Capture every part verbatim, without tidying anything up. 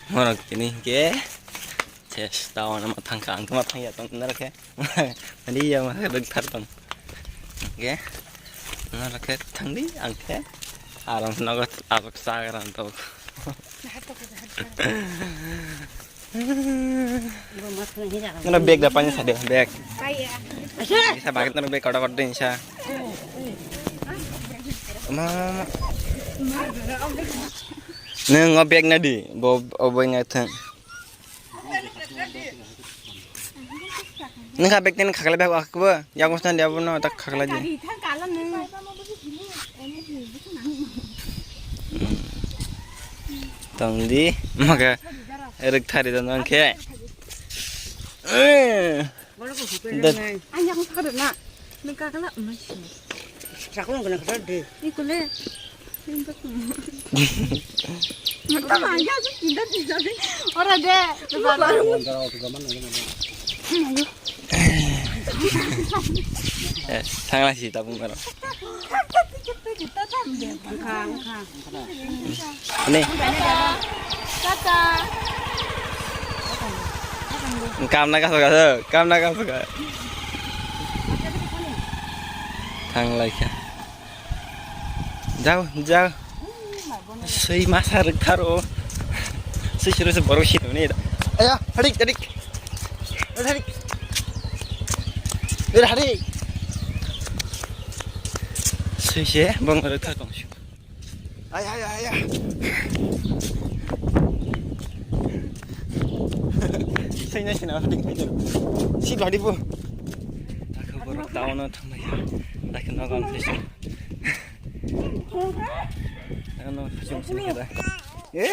Morok tini ke chesta wana ma thangka ang ma thangya tong nara ke. Ani ya ma rwk thar tong. Ke nara ke thangdi ang ke aram nogo abak sagaran to. Nara bag da pani sade bag. Isa bagit nara bag kotor kotor din sa. Ma ma ma. Neng o bag na di bo o bag na thang. Nengkha bag tini khakla bag akbo yang usna dia bono tak khakla di. Tong di maka rek thari don angke. Ang yang sakhe na. Nengkha kala masih. Sakung kena kata de. Ikule. Ora de. Eh, thangla si tabung karo. Ani. Kam na kaso kaso, kam na kaso ka. Thang lai kha. Jao, jao. Sui masa rwk tharo. Sui suru se borok sini ni. Aya, hadik, hadik. Hadik. Hadik. Sui se bong rwk thar tong. Ay, ay, ay, ay. Sui na sini hadik, hadik. Si badi bu. Aku borok taono thangmaya. Dakhe nogon sui. Ano hachung sini kita. Eh.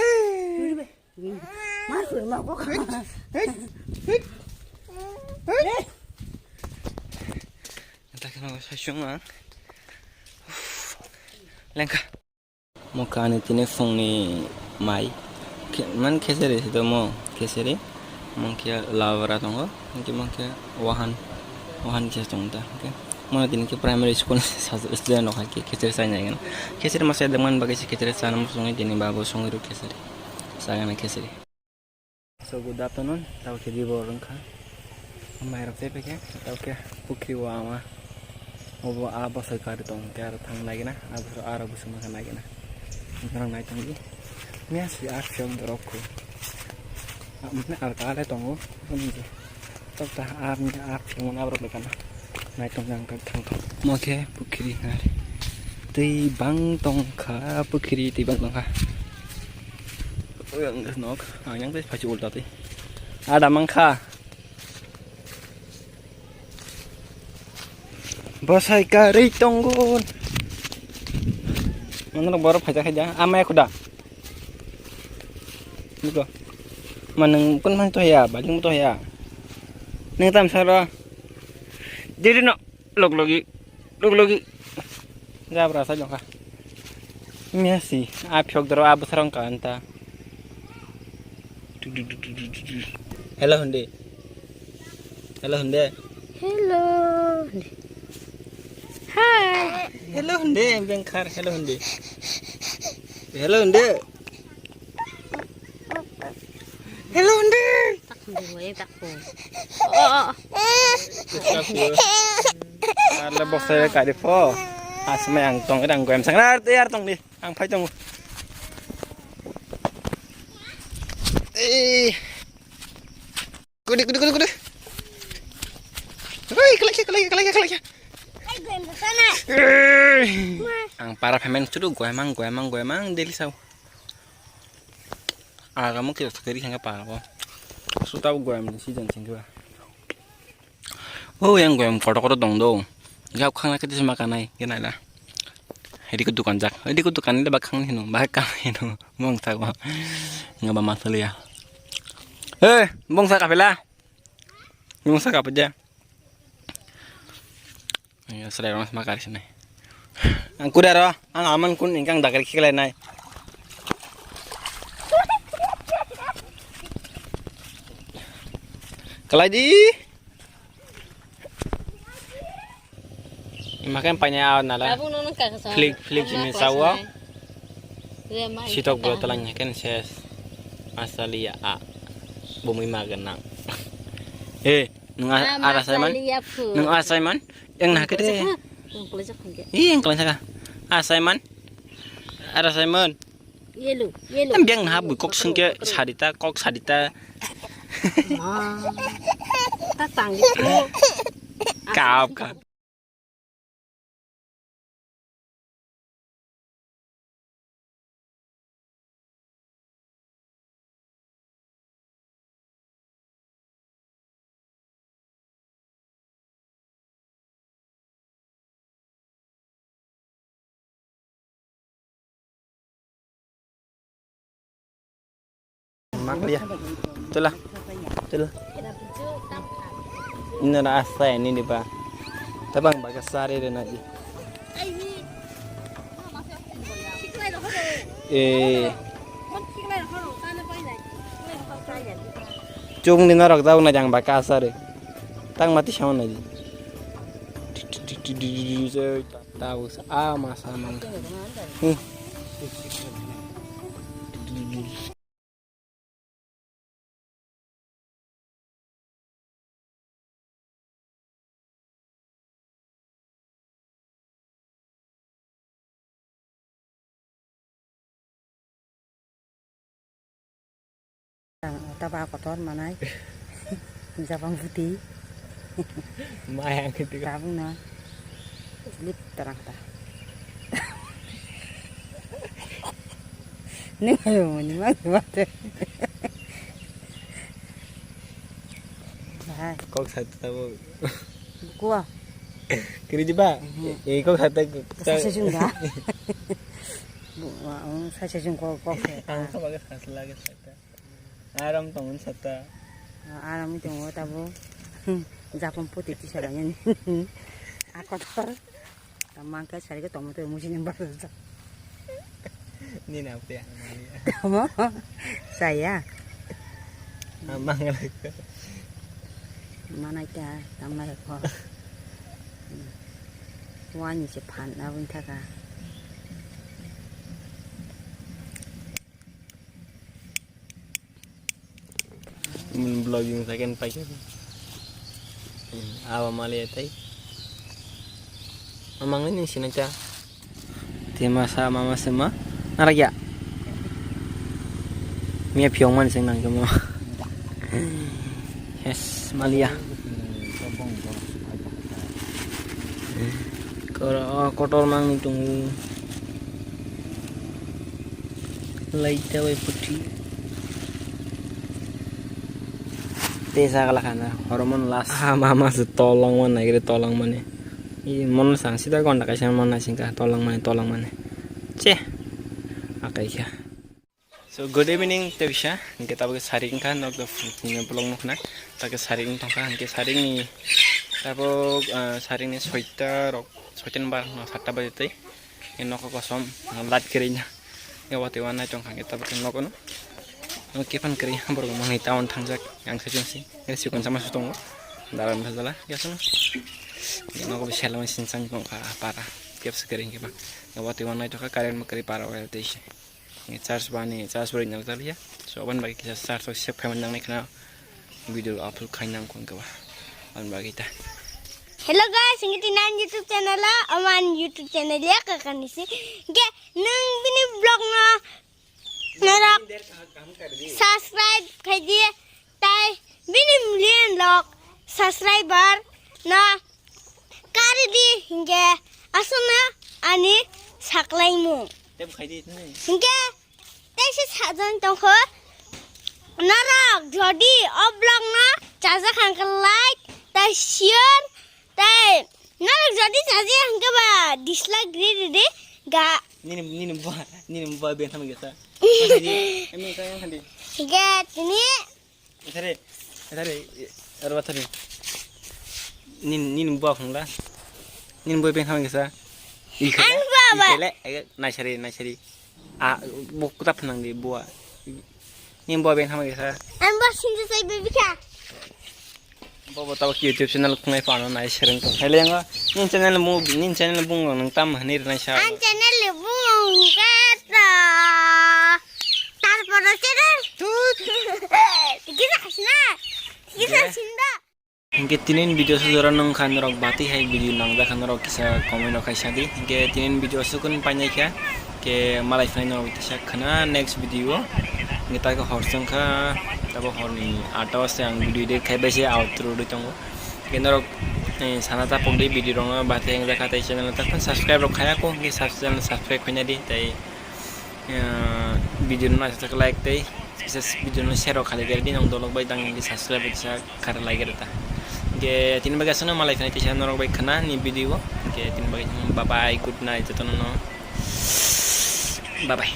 Dakhe nogon hachung ang. Lengkha. Mokha ani tini phungni mai. Khe-, man kheseri se tomo kheseri. Mokhe labra tongo. Hingke mokhe wahan, wahan khe tongo ta. Hingke mono tini khe primary school ni sa-, student rok hai khe kheseri sai nai gana. Kheseri masa dengman bagwi se kheseri sana muchungwi tini babo songwi rw kheseri. Sagana kheseri. So, good afternoon, tao khe river wngkha. Mairok tei paikha, tao khe pukri o ama. Obo a bosai kari tong khe aro thang nai gana, a bosai aro busuma kha nai gana. Norok nai tong di. Mia si a phiok dorok khu. Amne ar kale tongo, amne. Tokta arni a phimung aborok lekha na. Naitong jang kak thang thang. Mo khe pukhiri nari. Twi bang tong kha, pukhiri twi bang tong kha. Oi ang nok, ang yang tei phachi ulta twi. Ada mang kha. Bosai karwi tongo. Manok borok phaijak khaija, amai khuda. Niko. Manung kun man to ya, baling to ya. Neng tam saro. Diri no, log logi, log logi. Jabra sa jongka. Mia si, a phiok doro a bwsarong ka anta. Hello, hindi. Hello, hindi. Hello. Hi. Hello, hindi. Bengkar, hello, hindi. Hello, hindi. Hello, hindi. Tak hindi mo, eh, tak po. Oh. Ala bosai kari po. Asmai ang tong, ang goyam sang. Ar, ar tong di. Ang phai tongo. Eh. Kudi, kudi, kudi, kudi. Oi, kalai, kalai, kalai, kalai. Eh. Ang para payment sudu goyamang, goyamang, goyamang, daily sao. Agamo khe sakari khangka para bo. Suta goyam ni season singkha. O yang goyam kotor kotor tong do. Gap khangna kete sima kanai, ke naila. Hedi ko dukan jak. Hedi ko dukan le bak khang hino, bak khang hino. Mong sa ko. Nga ba masal ya. Eh, mong sa kapela. Mong sa kapeja. Ya, selai rong sama kari sini. Ang kuda ro, ang aman kun ingkang dakar kikilai nai. Kalai di. Ima khe painai a nala. Tabuk no nang kaka sa. Flick, flick simi sao. Sitok bro talang nyaken ses. Asaliya a. Bumui magan nang. Eh, nung a-, ara Simon? Nung ara Simon? Yang nak kete. Ih, yang kalian saka. Ah, Simon. Ara Simon. Yellow, yellow. Em biang na bu kok singke sarita, kok sarita. Ma. Ta tang gitu. Kap, kap. Makliya. Tula. Tula. Ina na asa ini di ba. Tabang baga sari de na di. Eh. Chung ni norok jabuk na jang ba kasari. Tang mati sawan na ji. Tabu sa a ma sa mang. Hmm. Taba kotor manai. Jabang puti. Mayang gitu. Tabung na. Lip terang ta. Neng ayo mani mang mate. Hai. Kok satu tabu. Kua. Kiri jiba. Eh, kok satu. Sasa sejung da. Bu, wa, oh, sasa sejung kok, kok. Ang sama ke sasa lagi satu. Aram tongo sata. Aram tongo tabo. Japon puti tisa lainani. Akotor. Tamang ke sari ke tomo to musi ni bal. Ni na pia. Tamo. Saya. Amang lagi. Mana kya tamai ko. Wani se phan na win thaka. Mun vlogging second paikha. Aba mali atai. Amang ni sini cha. Tema sa mama sema. Narak ya. Mia phiong man sing nang kemo. Yes, malia. Kor-, kotor mang ni tongo. Laita bai puthi. Te sagala khana, horomon last. Ah, mama se tolong man nai gre tolong mane. I mon sang sida gonda kaisa mon nai singka tolong mane, tolong mane. Che. Akai kha. So, good evening, te bisa. Hingke tabuk sarik wngkha, nok do phunukni vlog nukna. Take sarik wng tongkha, hingke sarik ni tabuk, ah, sarik ni soita rok, soita ni bar no satta baje tei. Nokho kosom, light kwrwi na. Watwi wan nai tongkha hwnkhe tabuk khe nogo no. Khe phan kwrwi borok manwi town thangjak, ang se chwngsi. Sikon sama se tongo. Dalam sajala, ya sama. Nogo selama sinsang tongkha para. Kepsa kwrwi hwnkhe ba. Watwi wan nai tongkha current kwrwi para waya tei se. Charge bani, charge bani nang taliya. So, aboni bagwi kisa charge rok save khaimani nangnai khna. Video upload khainang kong keba. Aboni bagwi ta. Hello guys, hingke tini ang YouTube channel o, omo ang YouTube channel ya kakani si. Hingke nung bini vlog no norok subscribe khaidi, tai bini million lok subscriber no karidi hingke aswkno ani saklaimung. Tep khaidi. Hingke teisa sajani tongkho. Norok jodi o vlog no chajak hangkhe like, tai share, tai norok jodi chaji hangkhe ba dislike ri ri ri ga. Nini, nini bua, nini bua ben thang gesa. Ami kaya handi. Hingke tini. Ethare, ethare, aro ethare. Nin, nin bua phungla. Nin bua beng hamang kisa. Ikele, ikele, naisari, naisari. A, buk kuta phunang di bua. Nin bua beng hamang kisa. Ang bua sinja sai baby kha. Bobo tabok YouTube channel khungnai phano nai sereng tong. Hai lengo, nini channel bung, nini channel bung nang tam hani rwnai sa. Ang channel ni bung hingke to. Tarpore channel. Kisa khasna. Kisa sinda. Hingke tinin video sujora nung kha norok bati hai video nang jakha norok kisa comment rok khai sadi. Hingke tinin video sukun painai kha. Ke malai phai norok tisa khana next video. Hingke ta ke hor song kha. Tabo hor ni ato se ang video edit khai bai se outro ri tongo. Hingke norok, eh, sana ta pok di video rok no bati hai jakha tai channel ta subscribe rok khaya ko hingke subscribe, subscribe khaina di tai. Eh, video no naisajak like tei, kisa video no share rok khalai gari di nong dolok bai dang di subscribe kisa khar lai gari ta. Hingke tini bagwi aswkno malai phai tisa norok bai khana ni video. Hingke tini bagwi bye bye, good night jotono no. Bye bye.